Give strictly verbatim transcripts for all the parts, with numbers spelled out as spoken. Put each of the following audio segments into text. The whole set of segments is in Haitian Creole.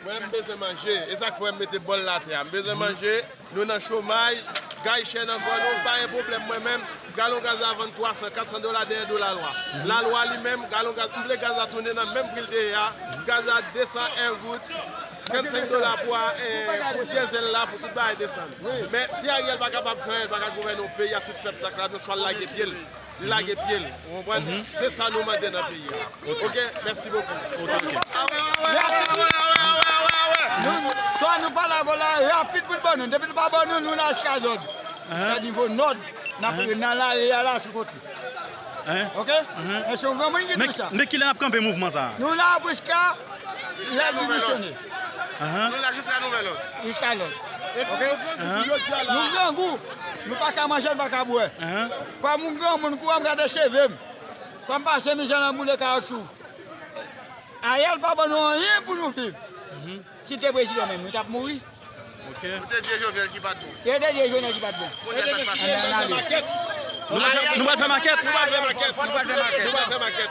Mwen, m bezwen manje. E sa k fè m mete bòl la atè a. M bezwen manje. Nou nan chomaj. Gaz chè nan kò nou. M pa gen pwoblèm mwen menm. Galon gaz la vann twa san, kat san dola dèyè do lalwa. Lalwa li menm, galon gaz, m vle gaz la tounen nan menm pri l te ye a. Gaz la desann en goud. Trannsenk dola pou a, eh, pou dyèzèl la, pou tout bagay desann. Men si Ariel pa kapab fè anyen, li pa ka gouvène yon peyi a, tout pèp sa k la, nou swa l lage pye l. Li lage pye l. Ou konprann? Se sa nou mande nan peyi a. Ok, mèsi bokou. Swa nou pa la, vòlè rapid pou l ban nou. Depi l pa ban nou, nou la jiska zòd. Jiska nivo nòd, n ap nan lari a la sou kote. Ok? Men se yon granmoun ki di sa. Men kilè n ap kanpe mouvman sa a? Nou la jiska lè l demisyone. Nou la jiska nouvèl òd. Jiska lòd. Ok? Nou grangou. Nou pa ka manje, nou pa ka bwè. Kòm yon granmoun, kou an m gade cheve m. Kòm pase mizè nan boule kawotchou. Ariel pa ban nou anyen pou nou viv. Si te prezidan menm, nou t ap mouri. Ok. Ou te di e Jovenel ki pa t bon. Yo te di e Jovenel ki pa t bon. Kounye a sa k pase? Ann ale. Nou pral fè, nou pral fè makèt. Nou pral fè makèt. Nou pral fè makèt. Nou pral fè makèt.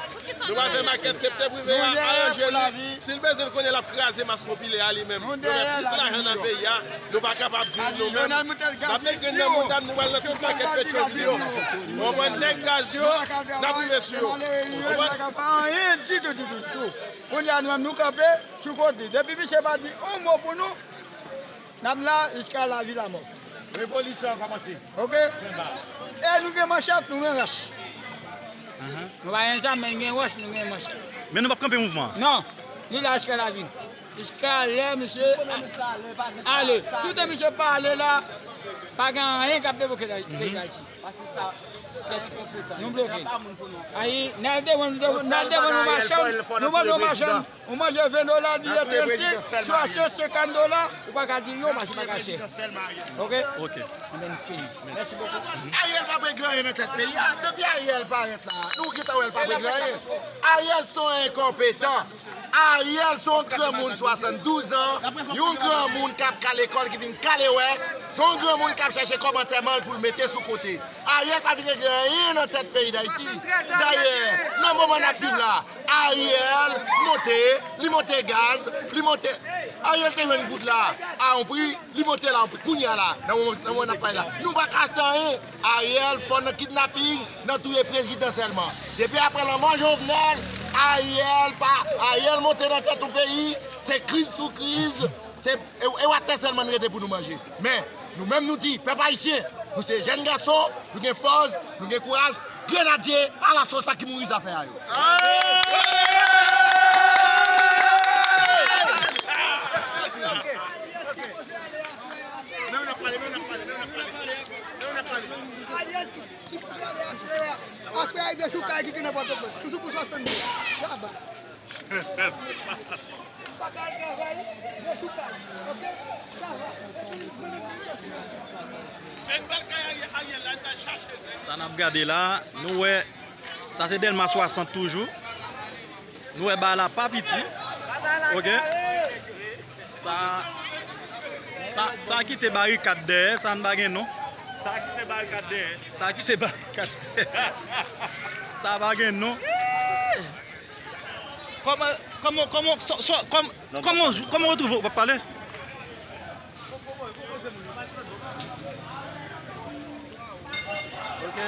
Nou pral fè makèt. Septanm rive a, aranje li. Si l bezwen l konnen l ap kraze mas popilè a li menm. Nou gen plis lajan nan peyi a. Nou pa kapab viv nou menm. N ap met grenn nan mouda n, nou pral nan tout makèt Petyonvil yo. Ou konprann? Nèg gaz yo, n ap rive sou yo. Ou konprann? Pa anyen ditou, ditou, ditou. Kounye a nou menm nou kanpe sou kote. Depi misye pa di yon mo pou nou, n ap la jiska lavi lamò. Revolisyon an kòmanse. Ok? E nou gen manchèt, nou gen rach. Nou pa gen zam, men nou gen rach, nou gen manchèt. Men nou p ap kanpe mouvman an. Non. Nou la jiska lavi. Jiska lè misye ale. Tout lè misye pa ale la, pa gen anyen k ap debloke peyi Dayiti. Nou bloke. Ay, n al devan, n al devan nou machann, nou mande yon machann, ou manje ven dola, li ye trannsenk, swasann, senkant dola, ou pa ka di l non, paske bagay chè. Ok? Ok. Anben, nou fini. Mèsi bokou. Ariel p ap regle anyen nan tèt peyi a. Depi Ariel parèt la, nou gentan wè l p ap regle anyen. Ariel se yon enkonpetan. Ariel se yon granmoun swasanndouz an, yon granmoun k ap kale kò l ki vin kale wès, se yon granmoun k ap chèche kòb antèman l pou l mete sou kote. Ariel pa vin regle anyen nan tèt peyi Dayiti. Dayè, nan moman n ap viv la, Ariel monte, li monte gaz, li monte. Ariel te jwenn goud la a yon pri, li monte la yon pri. Kounye a la, nan moman, nan moman n ap pale la, nou pa ka achte anyen. Ariel fò nan kidnaping, nan touye prezidan sèlman. Depi apre lanmò Jovenel, Ariel pa, Ariel monte nan tèt yon peyi, se kriz sou kriz, se, e, e watè sèlman n rete pou nou manje. Men, nou menm nou di, pèp ayisyen, nou se jèn gason, nou gen fòs, nou gen kouraj, grenadye, alaso sa ki mouri zafè a yo. Men w ap pale, men w ap pale, men w ap pale, men w ap pale. Alyès, si pou ale aswè a, aswè a, e dechoukay ki gen nan Pòtoprens. Toujou pou swasannde. Laba. Pa ka al travay, dechoukay. Ok? Sa va. Sa n ap gade la, nou wè, sa se Dèlma swasant toujou. Nou wè bagay la pa piti. Ok. Sa, sa, sa kite barikad dèyè, sa n pa gen non. Sa kite barikad dèyè. Sa kite barikad dèyè. Sa pa gen non. Kòman, kòman, kòman, so, so, kòm, kòman, kòman w twouve w p ap pale? Ok.